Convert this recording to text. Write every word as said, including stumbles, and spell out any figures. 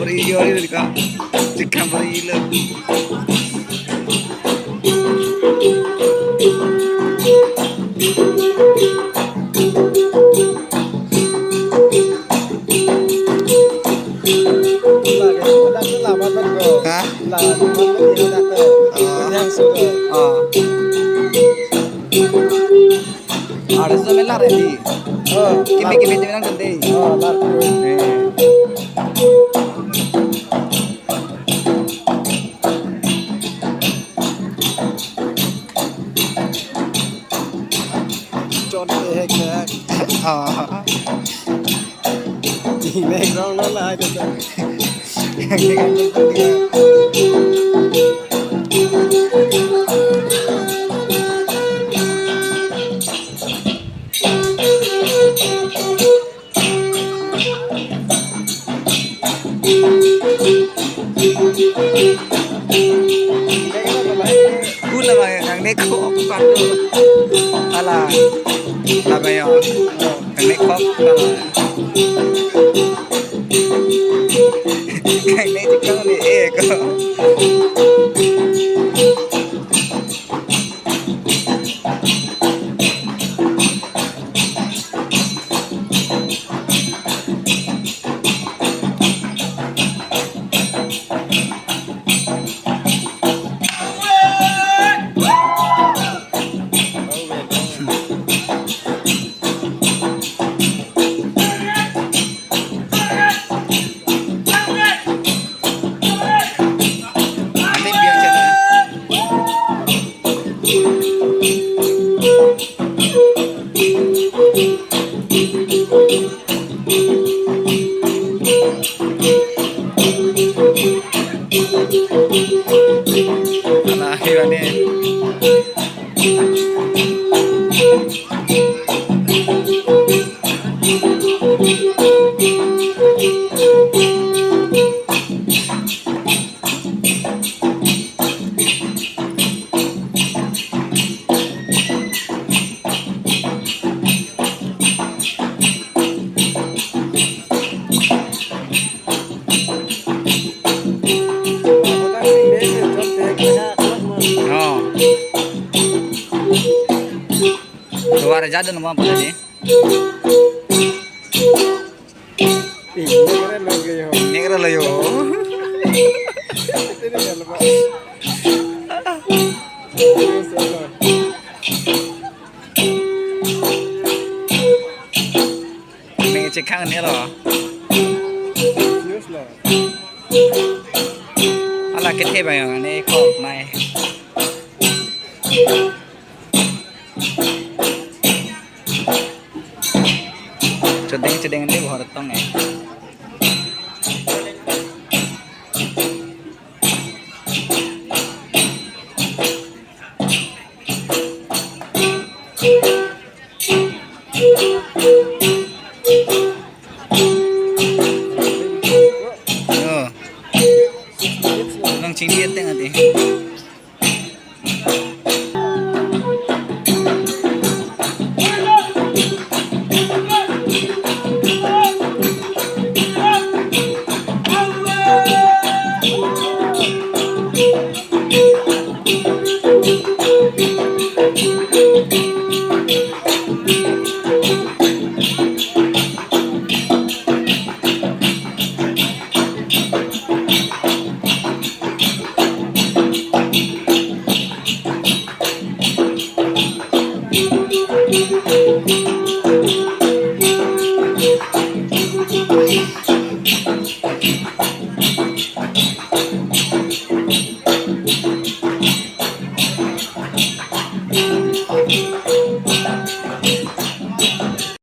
Beri yo, ini ka. Chekam beri lo. Hah? Oh. Oh. Ada sesuatu melar ya di. Oh, kimi kimi nang kende. Oh, lar. Eh. Chon ke hek hek. Oh. Mek rong lo la. Kula ba kangnek kok pato. Ala. Laba yo. Kangnek kok. Kangnek chikang ni eh ko. Ante biar channel. Ala, iwan ni. Oh. Luar jadon mo apa tadi? Ih, ini keren loh, kayak. Ini keren loh, yo. Ini keren loh, Pak. Serius, serius. Ini cekang ini loh. Serius loh. Ala kethe ba yang ini kok nai. Chedeng chedeng ante bohor tong eh.